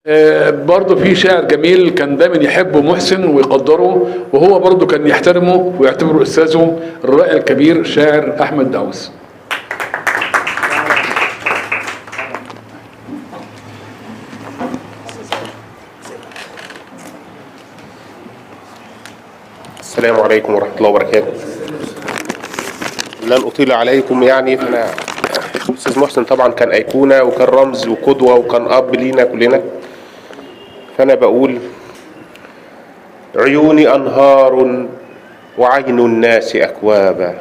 برضه في شاعر جميل كان دايما يحبه محسن ويقدره، وهو برضه كان يحترمه ويعتبره استاذه، الرائع الكبير شاعر احمد دعوس. السلام عليكم ورحمة الله وبركاته. لن أطيل عليكم يعني، فأنا أستاذ محسن طبعا كان أيقونة وكان رمز وقدوة وكان أب لينا كلنا. فأنا بقول: عيوني أنهار وعين الناس أكوابا،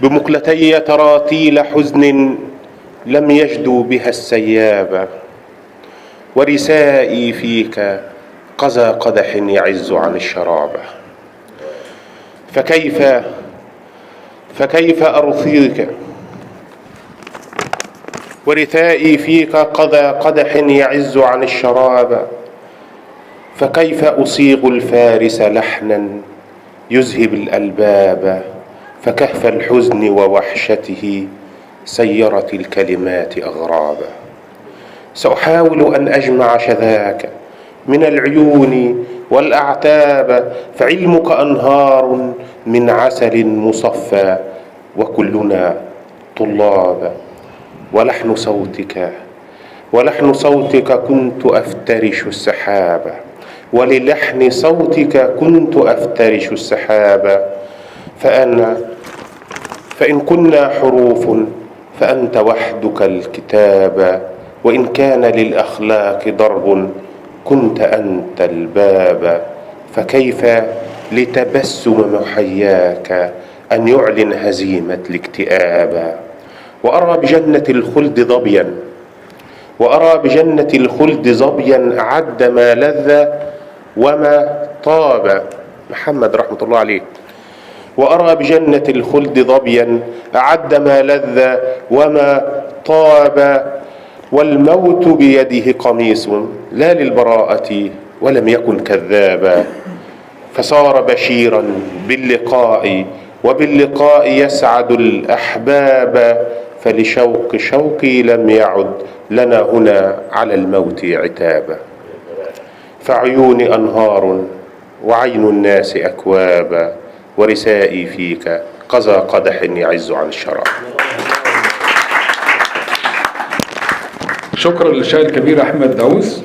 بمقلتي تراتيل حزن لم يجدو بها السيابة، ورثائي فيك قذى قدح يعز عن الشرابة. فكيف أرثيك ورثائي فيك قذى قدح يعز عن الشرابة، فكيف أصيغ الفارس لحنا يذهب الألباب، فكهف الحزن ووحشته سيرت الكلمات أغرابا. سأحاول أن أجمع شذاك من العيون والأعتاب، فعلمك أنهار من عسل مصفى وكلنا طلاب. ولحن صوتك كنت أفترش السحاب، وللحن صوتك كنت أفترش السحاب. فإن كنا حروف فأنت وحدك الكتاب، وإن كان للأخلاق ضرب كنت أنت الباب. فكيف لتبسم محياك أن يعلن هزيمة الاكتئاب. وأرى بجنة الخلد ظبيا، وأرى بجنة الخلد ظبيا أعد ما لذ وما طاب. محمد رحمة الله عليه. وأرى بجنة الخلد ظبيا أعد ما لذ وما طاب، والموت بيده قميص لا للبراءة ولم يكن كذابا. فصار بشيرا باللقاء، وباللقاء يسعد الأحباب. فلشوق شوقي لم يعد لنا هنا على الموت عتابا. فعيوني أنهار وعين الناس أكوابا، ورثائي فيك قذى قدح يعز عن الشراب. شكرا للشاعر الكبير احمد داوس.